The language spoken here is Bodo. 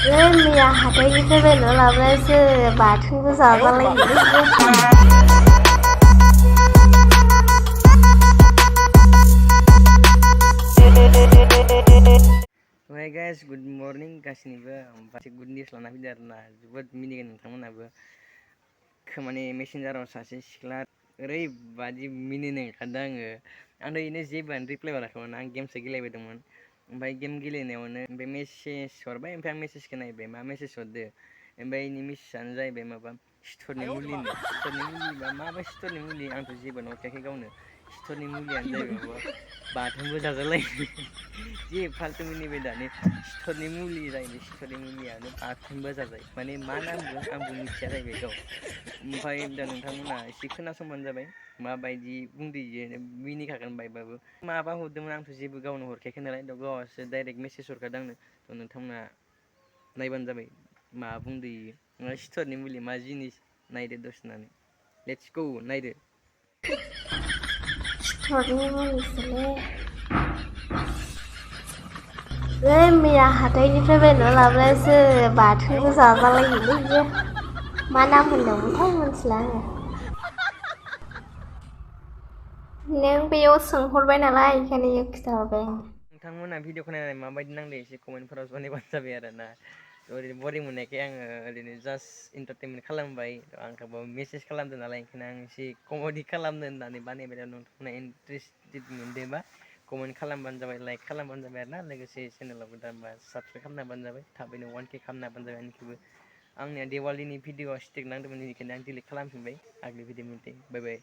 मैया हाथाइनिफ्राय बायना लाबोनायसो बाथोनबो जाजालायो। Hey guys, good morning गासिनिबो ओमफ्राय गुड निउस लाना फैदों आरोना जोबोद मिनिगोन नोंथांमोनाबो खोमानि मेसेन्जाराव सासे सिख्ला ओरैबादि मिनिनो ओंखारदों आंथ' इनो जेबोआनो रिप्लाय हराखैमोन आं गेमसो गेलेबायदोंमोन ओमफ्राय गेम गेलेनायावनो ओमफ्राय मेसेज हरबाय ओमफ्राय आं मेसेजखौ नायबाय मा मेसेज हरदो ओमफ्राय इनि मेसेजानो जाहैबाय माबा सिथरनि मुलि बा माबा सिथरनि मुलि आंथ' जेबोआनो हरखायाखै गावनो सिथरनि मुलियानो जाहैबाय माबा बाथोनबो जाजालायो जि फाल्तु मिनिबाय दानि सिथरनि मुलि जाहैबाय सिथरनि मुलियानो बाथोनबो जाजायो माने मा नामबो आंबो मिथिया जाहैबाय गाव ओमफ्राय दा नोंथांमोना एसे खोनासंबानो जाबाय माबायदि बुंदो इयो मिनिखागोन बायबाबो माबा हरदोंमोन आंथ' जेबो गावनो हरखायाखै नालाय गावहासो डाइरेक्ट मेसेज हरखादों आंनो थ' नोंथांमोना नायबानो जाबाय मा बुंदो इयो सिथरनि मुलि मा जिनिस नायदो दसे होननानै लेट्स गो नायदो सिथरनि मुलिसोलै मैया हाथाइनिफ्राय बायना लाबोनायसो बाथोनबो जाजालायोलै इयो मा नाम होनदोंमोनथाय मिथिला आङो नों बेयाव सोंहरबाय नालाय ओंखायनो इयाव खिथाहरबाय आं। नोंथांमोना भिडिअखौ नायनानै माबायदि नांदो एसे कमेन्टफोराव जनायबानो जाबाय आरो ना ओरैनो बरिं मोननायखाय आङो ओरैनो जास्ट इन्टारटेनमेन्ट खालामबाय आंखौबो मेसेज खालामदों नालाय ओंखायनो आं एसे कमेडि खालामनो होननानै बानायबाय नोंथांमोना इन्टारेस्टेड मोनदोंबा कमेन्ट खालामबानो जाबाय लाइक खालामबानो जाबाय आरो ना लोगोसे चेनेलावबो दा साबसक्राइब खालामनाबानो जाबाय थाबैनो 1K खालामनाबानो जाबाय आंनिखौबो आंनिया दिवालीनि भिडिअआ स्ट्रिक नांदोंमोन बेनिखायनो आं डिलिट खालामफिनबाय आगोलनि भिडिअ मथे बाय बाय।